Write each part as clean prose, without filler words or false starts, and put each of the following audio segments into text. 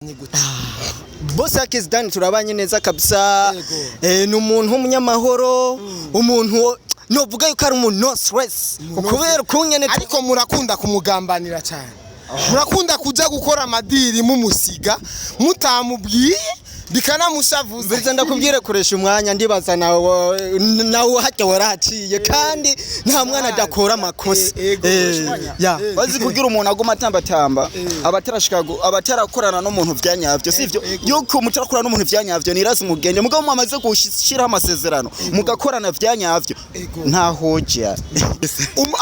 Gute? Boss Akizdan turabanye neza kabisa. Yego. Ni umuntu w'umunyamahoro, umuntu novuga yuko ari umuntu no stress, kubera ukunyene. Ariko murakunda kumugambanira cyane, murakunda kuja gukora amadiri mumusiga mutamubwiye, bikanamushavuza. Mbese ndakubwire, koresha umwanya, ndibaza nawe hajya warahaciye, kandi nta mwana adakora amakosa. Ego. Ya. Bazi kugira umuntu aguma atambatamba abatarashika abatarakorana n'umuntu vyanyavyo, sivyo? Yuko mutarakorana n'umuntu vyanyavyo nirazi mugende, mugabo mwamaze gushiraho amasezerano mugakorana vyanyavyo, ntahoja.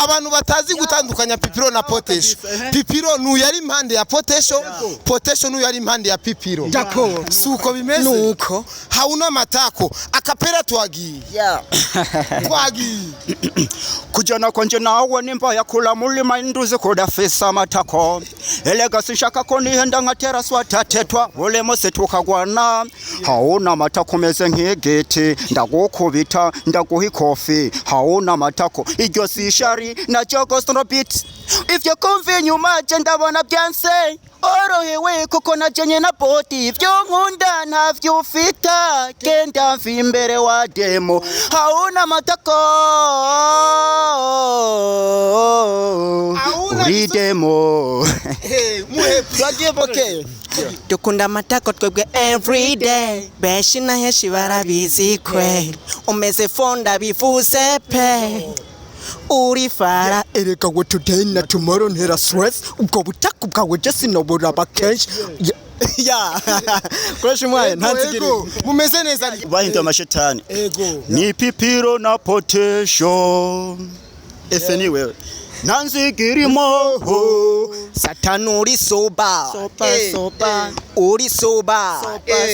Abantu batazi gutandukanya Pipiro na Potesho, Pipiro nuyu ari impande ya Potesho, Potesho nuyu ari impande ya Pipiro. D'accord. Suko bimeze? Nuko. Hauna matako akapera, twagiye, twagiye. Kujana kwanje nawe nimba yakula mulima induzi kudafisa matako, elega sinshaka ko nihenda nkatera swatatetwa ulimo situkagwana. Hauna matako meze nk'igiti, ndagukubita ndaguha ikofi. Hauna matako, iryo si ishari na jogo snobit. Ivyo kumva inyuma je ndabona byanse orohewe kuko najenye na boti, ivyo nkunda ntavyo ufita, genda mva imbere wa demo. Hauna matako. Hauna. Uri demo. Hey, muhe. Twagiye bokeye. Dukunda amatako twebwe everyday, benshi na henshi barabizi kwe umeze fonda bivuze pe uri fara. Erega we today na tomorrow ntera stress, ubwo butako bwawe je sinoburaba kenshi ya koresha umwanya ntanzigire. Ego, mumeze neza? Bahinduye amashetani. Ego. Ni Pipiro na Potesho, ese ni wewe ntanzigirimo. Satani uri soba. Soba, soba. Uri soba.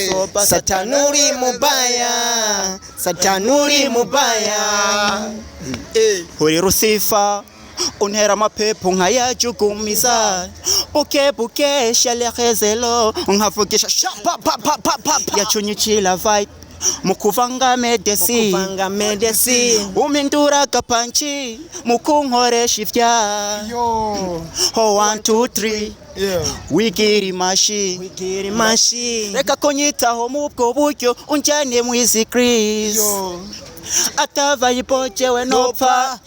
Soba. Satani uri mubaya, satani uri mubaya. Uri Rusifa untera amapepo nkayajugumiza buke buke shalehezelo nkavugisha sha pa pa pa pa pa pa yacunyikira vibe mu kuvanga medesi. Kuvanga medesi. Umindura agapanci mu kunkoresha ivya. Yo. Ho, 1 2 3. Wigira imashi. Wigira imashi. Reka kunyitaho mu bwo buryo, unjyane mu izi Chris. Yo. Atavaye ipojewe nopfa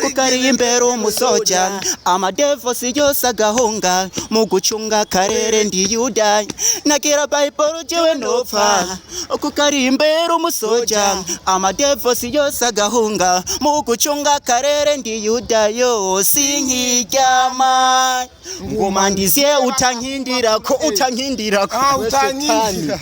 kuko ari imbere umusoja, amadevosi yose agahunga mu gucunga akarere, ndi Yuda nagira bayiboro jewe nopfa kuko ari imbere umusoja, amadevosi yose agahunga mu gucunga akarere, ndi Yuda yose nkiryama nguma ndiziye utankindirako utankindirako. Ah, utankindira.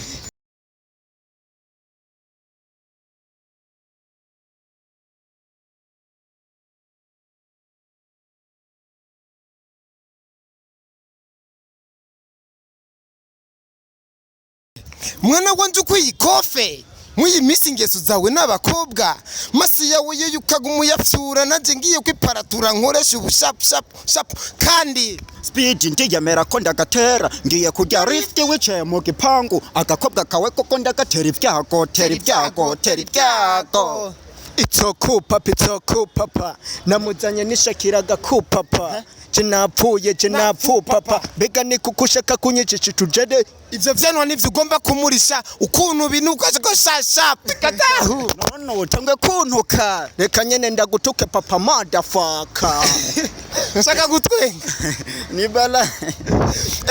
Mwana wanje, ukwiye ikofe mw'iyi minsi, ingeso zawe n'abakobwa masi yawe yo ukaguma uyapfyura, nanjye ngiye kwiparatura nkoresha ubu shapu shapu shapu kandi. Speed ndiyemera ko ndagatera, ngiye kujya lift wicaye mu gipangu, agakobwa kawe koko ndagatera ibyago, tera ibyago, tera ibyago. It's so cool papa, it's so cool papa, namuzanye nishakiraga ku papa, je napfuye, je napfu papa, mbega ni kuko ushaka kunyicisha utujede. Ivyo vyanwa nivyo ugomba kumurisha ukuntu binuka ko shashapu katahu. None utangwe kuntuka. Reka nyene ndagutuke papa, motherfucker. Shaka gutwenga. Ni bala.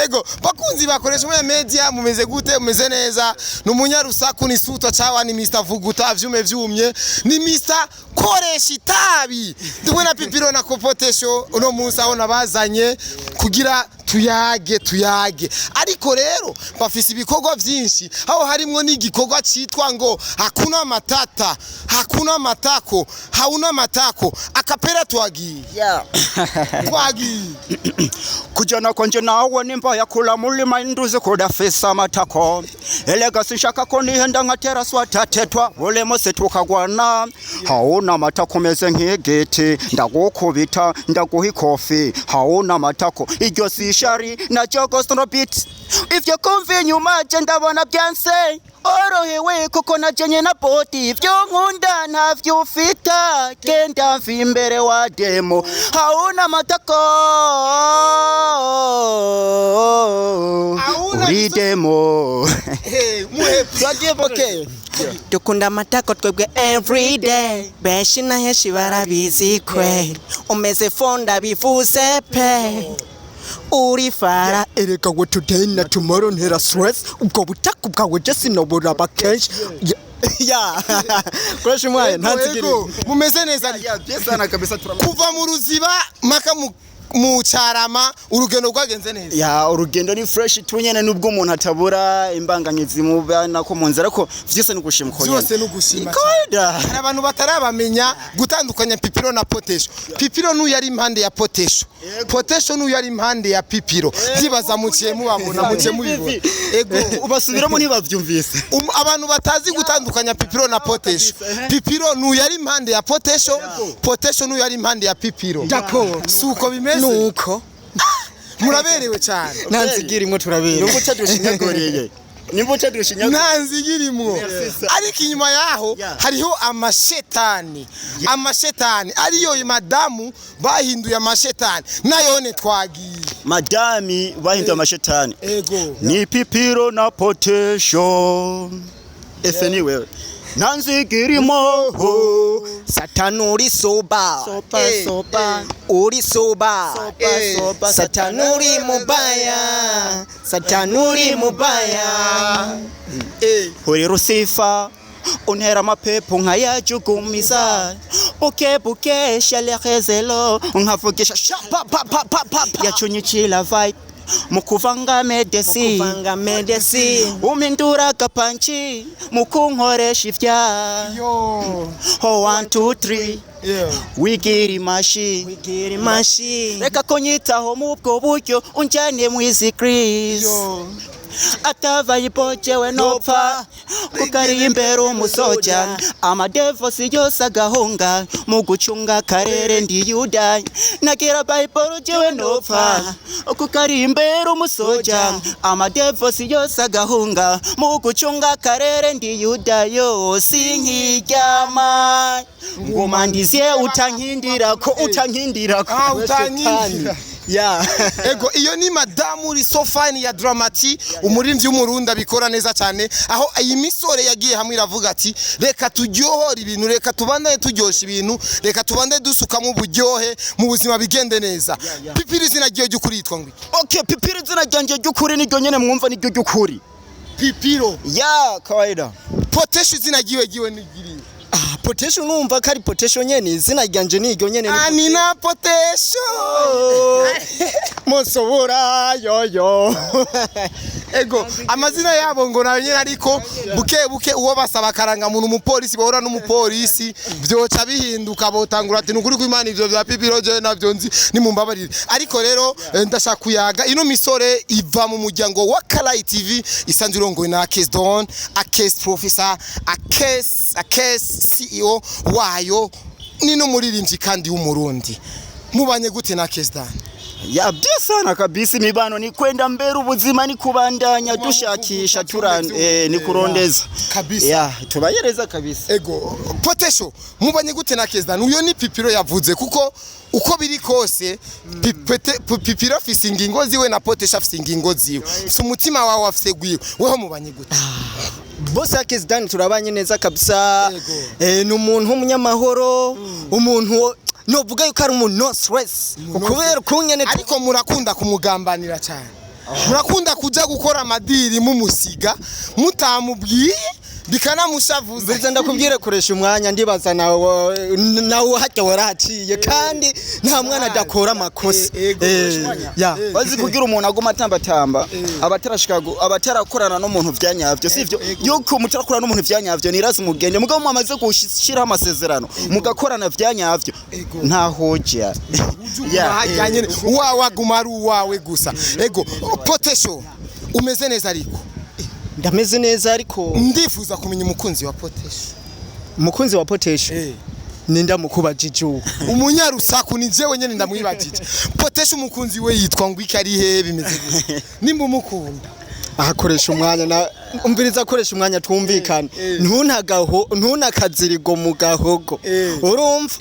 Ego, bakunzi bakoresha muri media, mumeze gute? Mumeze neza? Ni umunyarusaku, ni sutwa cawa, ni Mr Vuguta vyume vyumye, ni Mr Koresha itabi. Ndimwe na Pipiro na Kopotesho uno munsi, aho nabazanye kugira tuyage tuyage, ariko rero bafise ibikorwa vyinshi, aho harimwo n'igikorwa citwa ngo hakuna matata, hakuna matako, hauna matako akapera, twagiye, twagiye. Kujana kwanje nawe nimba yakula mulima induzi kudafisa amatako, elega sinshaka ko nihenda nkatera swatatetwa ulimo situkagwana. Hauna matako meze nk'igiti, ndagukubita ndaguha ikofi. Hauna matako, iryo si ishari na jogo snobit, ivyo kumva inyuma je ndabona byanse. Orohewe kuko najenye na poti, ivyo nkunda ntavyo ufita. Genda mva imbere wa demo, hauna matako. Hauna Uri demo. Hey, muhe. Twagiye bokeye. Dukunda amatako twebwe everyday, benshi na henshi barabizi kwe umeze fonda bivuze pe uri fara. Erega we today na tomorrow ntera stress, ubwo butako bwawe je sinoburaba kenshi ya koresha umwanya ntanzigire. Ego, mumeze neza ariko? Sana kabisa. Kuva mu Ruziba maka mu Carama, urugendo rwagenze neza? Ya, urugendo ni fresh tu nyene, nubwo umuntu atabura imbanganyi zimubana ko mu nzira, ariko vyose ni ugushima uko nyene. Vyose ni ugushima. Kawaida. Hari abantu batarabamenya gutandukanya Pipiro na Potesho. Pipiro n'uyu ari impande ya Potesho, Potesho n'uyu ari impande ya Pipiro. Ndibaza muciye mubabona, muciye mubibona. Ego. Ubasubiramo ntibavyumvise. Abantu batazi gutandukanya Pipiro na Potesho, Pipiro n'uyu ari impande ya Potesho, Potesho n'uyu ari impande ya Pipiro. D'accord. Si uko bimeze? Nuko. Muraberewe cyane. Ntanzigire imwe, turabera. Nubwo uca dushinyaguriye, nimba uca dushinyaguriye. Nta nzigirimwo, ariko inyuma yaho hariho amashetani, amashetani ariyo madamu bahinduye amashetani nayone twagiye. Madami bahinduye amashetani. Ego. Ni Pipiro na Potesho, ese ni wewe ntanzigirimo. Satani uri soba. Soba, soba. Uri soba. Soba. Satani uri mubaya, satani uri mubaya. Uri Rusifa untera amapepo nkayajugumiza buke buke shalehezelo nkavugisha sha pa pa pa pa pa pa yacunyikira vibe mu kuvanga medesi. Kuvanga medesi. Umindura agapanci mu kunkoresha ivya. Yo. Ho, 1 2 3. Yeah. Wigira imashi. Wigira imashi. Reka kunyitaho mu bwo buryo, unjyane mu izi Chris. Yo. Atavaye ipojewe nopfa kuko ari imbere umusoja, amadevosi yose agahunga mu gucunga akarere. Ndi Yuda nagira bayiboro, jewe nopfa kuko ari imbere umusoja, amadevosi yose agahunga mu gucunga akarere. Ndi Yuda yose nkiryama nguma ndiziye utankindirako, utankindirako. Ah, utankindira. Ya. Ego, iyo ni madamu uri so fine ya Dramati, umuririmbyi w'Umurundi abikora neza cyane, aho iyi misore yagiye hamwe iravuga ati: "Reka turyohore ibintu, reka tubandane turyosha ibintu, reka tubandane dusukamo uburyohe mu buzima bigende neza." Pipiri, izina ryiwe ry'ukuri yitwa ngo iki? Okay, Pipiri, izina ryanjye ry'ukuri niryo nyene mwumva, niryo ry'ukuri. Pipiro. Ya, kawaida. Potesho, izina ryiwe nigiriwe? Ah, Potesho, numva ko ari Potesho nyene, izina ryanje niryo nyene ni. Ani na Potesho. Musobora yoyo. Ego, amazina yabo ngo nayo nyene, ariko buke buke uwo basaba akarangamuntu umupolisi bahora n'umupolisi byoca bihinduka, botangura ati: "Nukuri kw'Imana ivyo vya Pipiro je navyo nzi, nimumbabarire." Ariko rero ndashaka kuyaga ino misore iva mu muryango wa Kalai TV isanzwe irongowe na Akes Don, Akes Professor, Akes CEO wayo, ni n'umuririmbyi kandi w'Umurundi. Mubanye gute na Akes Don? Ya, byo sana kabisa, imibano ni kwenda mbere, ubuzima ni kubandanya dushakisha turan ni kurondeza. Kabisa. Ya, tubayereza kabisa. Ego, Potesho, mubanye gute na Kezdan? Uyo ni Pipiro yavuze, kuko uko biri kose Pipiro afise ingingo ziwe na Potesho afise ingingo ziwe. Si umutima wawe afise gwiwe. Weho mubanye gute? Bose Akezdan turabanye neza kabisa. Yego. Ni umuntu w'umunyamahoro, umuntu novuga yuko ari umuntu no stress. Kubera ukungene Ariko murakunda kumugambanira cyane. Murakunda kuja gukora amadiri mumusiga mutamubwiye, bikanamushavuza. Biza ndakubwire, koresha umwanya, ndibaza nawe hajya warahaciye kandi nta mwana adakora amakosa. Ego. Ya. Bazi kugira umuntu aguma atambatamba abatarashika abatarakorana n'umuntu vyanyavyo, sivyo? Yuko mutarakorana n'umuntu vyanyavyo nirazi mugende, mugabo mwamaze gushiraho amasezerano mugakorana vyanyavyo, ntahoja. Hajya nyene uwawe aguma ari uwawe gusa. Ego, Potesho, umeze neza ariko? Ndameze neza ariko. Ndifuza kumenya umukunzi wa Potesho. Umukunzi wa Potesho ninda mukubajije uwo? Umunyarusaku ni jewe nyene ndamwibajije. Potesho, umukunzi we yitwa ngo iki, ari he, bimeze gute nimba umukunda? Ahakoresha umwanya na Umviriza, koresha umwanya twumvikane. Ntunagaho, ntunakazirigo mu gahogo. Urumva?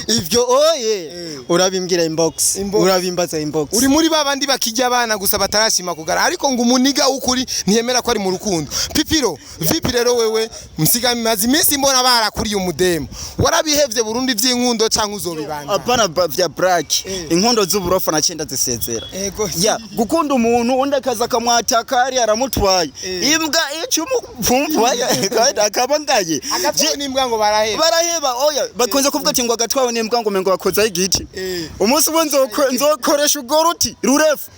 Ivyo oye urabimbwira inbox. Inbox. Urabimbaza inbox. Uri muri babandi bakijya abana gusa batarashima kugara, ariko ngo umuniga w'ukuri ntiyemera ko ari mu rukundo. Pipiro, vipi rero wewe? Msiga maze iminsi mbona barakuriye umudemu, warabihevye burundu ivy'inkundo canke uzobibanda? Apana, vya black, inkondo z'uburofa na cenda zisezera. Ya gukunda umuntu, undi akaza akamwataka ari aramutwaye imbwa icumupfumvu kandi akaba ngaye. Agatwawe n'imbwa ngo baraheba. Baraheba. Oya, bakunze kuvuga ati ngo agatwawe n'imbwa ngo mengo bakozaho igiti. Umunsi umwe nzokoresha urwo ruti rurefu,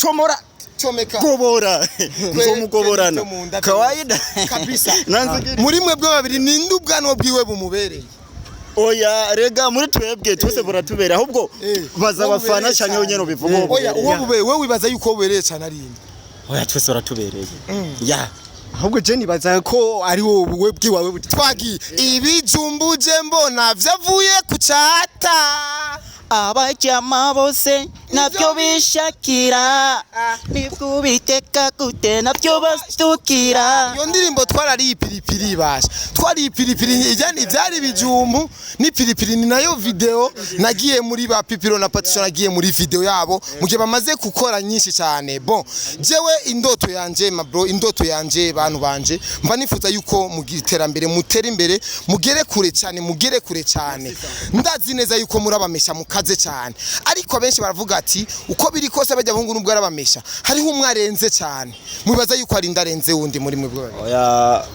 comora. Comeka. Gobora, nzomugoborana. Cyo mu nda. Kawaida. Kabisa. Nanze. Muri mwebwe babiri, ninde ubwanwa bwiwe bumubereye? Oya rega, muri twebwe twese buratubera, ahubwo baza Uwo abafana bubereye canke cyane. nyene ubivuga uwo Oya, bubereye. uwo bubereye, wewe wibaza yuko bubereye cyane ari inde? Oya, twese baratubereye ya. Ahubwo je nibaza ko ari wowe bwiwawe buti. Twagiye, ibijumbu je mbona vyavuye ku cata. Abajama bose nabyo bishakira, nibwo ubiteka gute nabyo bastukira. Iyo ndirimbo twarariye ipiripiri, basha, twariye ipiripiri ijyana ibyari ibijumbu n'ipiripiri. Ni nayo video nagiye muri ba Pipiro na Patricia, nagiye muri video yabo mu gihe bamaze gukora nyinshi cyane. Bon, jewe indoto yanje, ma bro, indoto yanje, bantu banje, mba nifuza yuko mu iterambere mutera imbere, mugere kure cyane, mugere kure cyane. Ndazi neza yuko murabamesha mukaze cyane, ariko abenshi baravuga ati uko biri kose bajya bungu nubwo arabamesha, hariho umwe arenze cyane. Mwibaza yuko ari ndarenze wundi muri mwebwe babiri?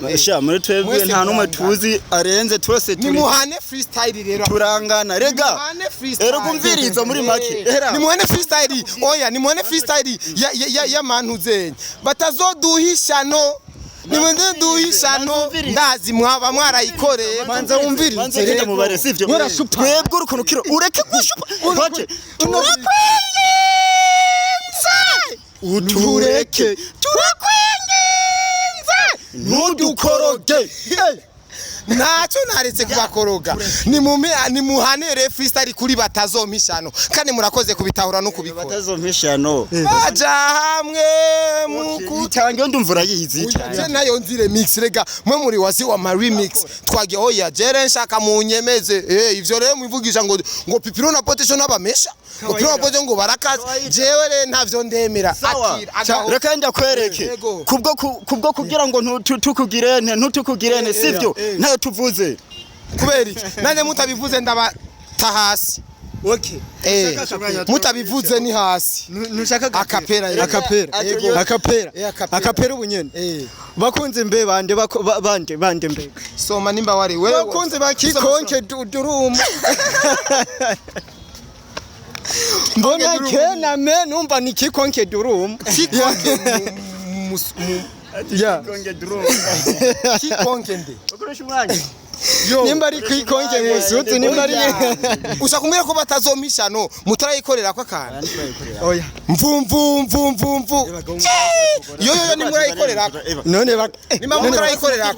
Oya sha, muri twebwe Mwese nta n'umwe murangana. tuzi arenze, twese turi Nimuhane freestyle rero. Turangana rega. Nimuhane freestyle. Erega umviriza, muri make era. Nimuhane freestyle. Oya, nimuhane freestyle ya mantu zenye batazoduhishano, nimuduhishano. Ndazi mwaba mwarayikoreye. Banza wumvirize. Banza ugende mubare, sivyo? Murashupa. Twebwe urukuntu kiro ureke gushupa Bace, turakwinginze, utureke, turakwinginze, ntudukoroge. Ntacyo naretse kubakoroga. Nimuhanere freestyle kuri batazompishano, kandi murakoze kubitahura no kubikora. Batazompishano. Baja hamwe muku Itange, ndumva urayizi. Je nayo nzi remix rega, mwe muri wasi wa ma remix. Twagiye. Oya, jere nshaka munyemeze. Ivyo rero mwivugisha ngo Pipiro na Potesho n'abamesha, ngo Pipiro na Potesho ngo barakaze, jewe rero ntavyo ndemera. Sawa. Akira agaho. Reka ndakwereke. Yego. Kubwo kugira ngo ntutukugirene, ntutukugirene, sivyo? Ntayo tuvuze. Kubera iki nanjye mutabivuze ndabata hasi? Okay. Mutabivuze ni hasi. Ntushaka Akapera, yego. Akapera. Yego. Akapera. Akapera. Akapera ubunyene. Bakunze mbe bande bande bande mbe. Soma nimba wari wewe. Bakunze bakikonke durumu. Mbona kena me numva ni kikonke durumu. Kikonke Ya. kikonke nde? Ukoresha umwanya. Yo. Nimba ari kikonke musutu, nimba ari Ushaka kumbwira ko batazomishano mutarayikorera ko akantu? Oya. Mvumvu mvumvu mvu. Yo yo yo, nimurayikorera. None ba Nimba mutarayikorera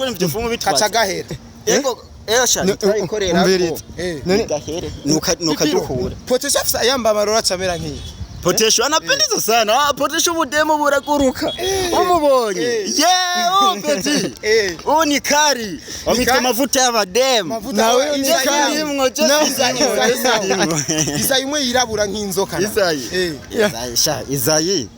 kaca gahera. Ego, esha turayikorera. Umviriza. None Gahere nuka dukura. Potesha afisa yamba amarora camera nk'iyi. Potesho anapendeza sana. Ah, Potesho ubudemo buraguruka. Umubonye. Yeah, oh petit. Oh ni kari. Wamwita amavuta y'abademu. Nawe ni Isayi kari. Ndimwo, je sinzi. Isayi imwe yirabura nk'inzoka. Isayi. Isayi sha, Isayi.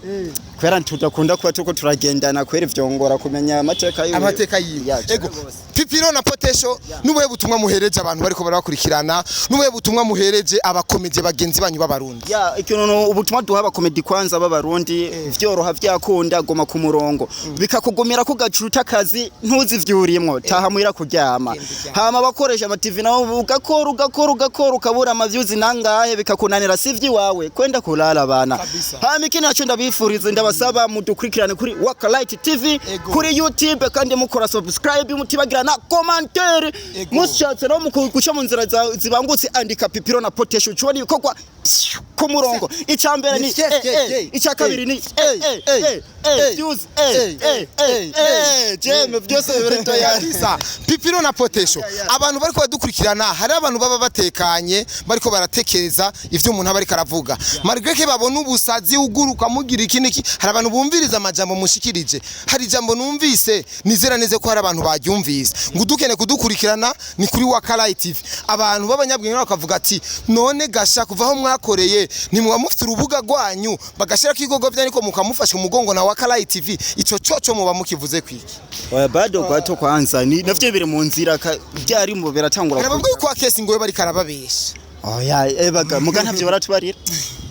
Kwera ntudakunda kuba tuko turagendana kwera ivyongora kumenya amateka yiwe. Amateka yiwe. Ya, Ego. Pipiro na Potesho, n'ubuhe butumwa muhereje abantu bariko barabakurikirana? N'ubuhe butumwa muhereje abakomedie bagenzi banyu b'Abarundi? Ya, ikintu ubutumwa duha abakomedi kwanza b'Abarundi, vyoroha vyakunda, goma ku murongo, bikakugumira ko gacuta akazi ntuzi vyurimwo, taha muhira kuryama. Hama abakoresha ama TV nabo, ugakora ugakora ugakora ukabura amavyuzi nangahe, bikakunanira, si iwawe kwenda kulala bana. Kabisa. Hama ikindi naco ndabifuriza, ndabasaba mudukurikirane kuri Wakalight TV, Ego. kuri YouTube, kandi mukora subscribe, mutibagira na commentaire. Ego. Mushatse no mukuca mu nzira zibangutse, andika Pipiro na Potesho, ucubona ibikorwa ku murongo. Icya mbere ni icya kabiri ni views jeme byose biri tayari. Kabisa. Pipiro na Potesho, abantu bariko badukurikirana, hari abantu baba batekanye bariko baratekereza ivyo umuntu aba ariko aravuga, malgré que babona ubusazi uguruka mugira iki niki. Hari abantu bumviriza amajambo mushikirije. Hari ijambo numvise, nizera neza ko hari abantu baryumvise, ngo udukene kudukurikirana ni kuri Wakalight TV. Abantu b'abanyabwenge bakavuga ati: "None gasha kuva aho mwakoreye ntimuba mufite urubuga rwanyu bagashirako ibikorwa byanyu, ariko mukamufasha umugongo na Wakalight TV?" Ico coco muba mukivuze kwiki? Oya, bado gato kwanza ni navyo biri mu nzira byari mu biratangura. Hari abavuga yuko Akesi ngo we bariko arababesha. Oya, ebaga muga ntavyo baratubarira,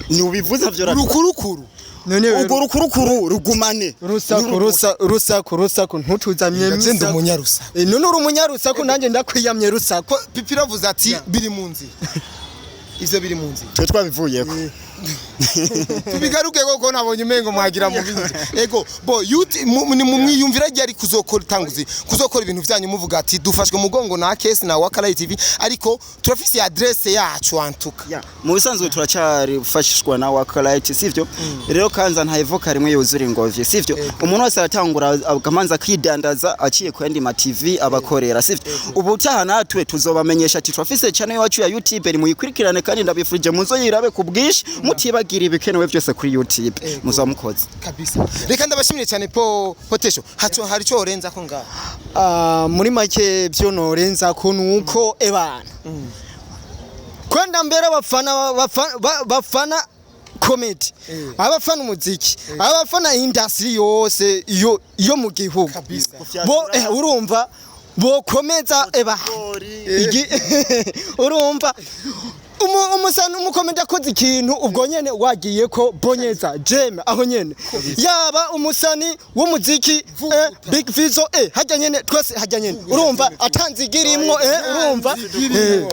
ni ubivuze ntavyo baratubarira. Urukurukuru. None Urwo rukurukuru rugumane. Rusaku, rusaku, rusaku, ntutuzamye. Ndaje ndi umunyarusaku. None uri umunyarusaku, nanjye ndakwiyamye rusaku. Ko Pipi ravuze ati biri mu nzira, ivyo biri mu nzira. Twe twabivuyeko. Tubigaruke koko nabonye umengo mwagira mu bindi. Ego bo yuti ni mumwiyumvira ryari kuzokora tanguzi kuzokora ibintu vyanyu, muvuga ati dufashwe mugongo na Kesi na Wakalight TV, ariko turafise adresse yacu antuka? Ya, mu bisanzwe turacyarifashishwa na Wakalight, sivyo? Rero kanza nta evoka rimwe yuzura ingobyi, sivyo? Umuntu wese aratangura akamanza akidandaza aciye ku yandi ma TV abakorera, sivyo? Ubu utaha natwe tuzobamenyesha ati turafise channel yacu ya YouTube, muyikurikirane, kandi ndabifurije muzoyirabe ku bwinshi, mutibagira ibikenewe byose kuri YouTube muzoba mukoze. Kabisa, reka ndabashimire cyane. Po potesho haco hari cyo orenza ko ngaho? Ah, muri make byo norenza ko nuko ebana kwenda mbere abafana bafana comedy, abafana umuziki, abafana industry yose iyo mu gihugu. Kabisa. Bo urumva bokomeza eba urumva umusana umukomedi akoze ikintu, ubwo nyene wagiye ko bonyeza jeme aho nyene, yaba umusani w'umuziki Big Fizzo, hajya nyene twese hajya nyene, urumva atanzigirimwo, urumva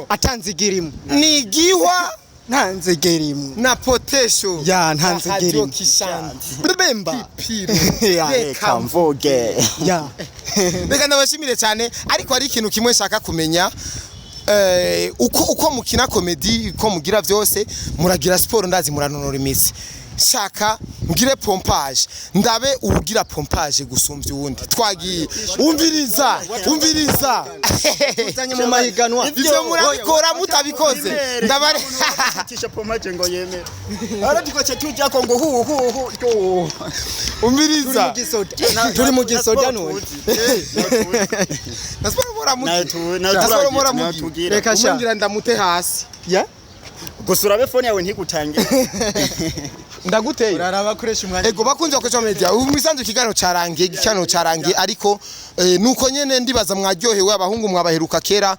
atanzigirimwo. Ni gihwa. Ntanzigirimwo. Na potesho. Ya, ntanzigirimwo. Radio Kishanti. Bemba. Piro. Ya. Reka mvuge. Ya. Reka ndabashimire cyane, ariko hari ikintu kimwe nshaka kumenya. Uko mukina comedy, uko mugira byose, muragira siporo, ndazi muranonora imitsi. Shaka ngire pompage, ndabe ubugira pompage gusumbya uwundi. Twagiye, umviriza, umviriza. Uzanye mu mahiganwa. Ivyo murabikora mutabikoze ndabare. Tisha pomaje ngo yemere aratiko tujako ngo hu hu hu hu. Umviriza. Turi mu gisoda none. Na siporo muramugira. Na Na siporo muramugira. Reka sha. Umungira ndamute hasi. Ya. Gusa urabe phone yawe ntigutange. Ndaguteye. Uraraba koresha umwanya. Ego, bakunze bakoresha media, ubu misanzu ikiganiro carangiye, ikiganiro carangiye, ariko nuko nyene ndibaza mwaryohewe. Abahungu mwabaheruka kera,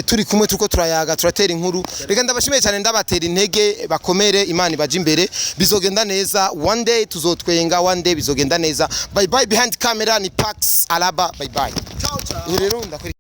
turi kumwe turiko turayaga, turatera inkuru. Reka ndabashimiye cyane, ndabatera intege, bakomere, Imana ibaje imbere, bizogenda neza. One day tuzotwenga, one day bizogenda neza. Bye bye. Behind camera ni Pax Alaba. Bye bye. Ciao ciao. Rero ndakora.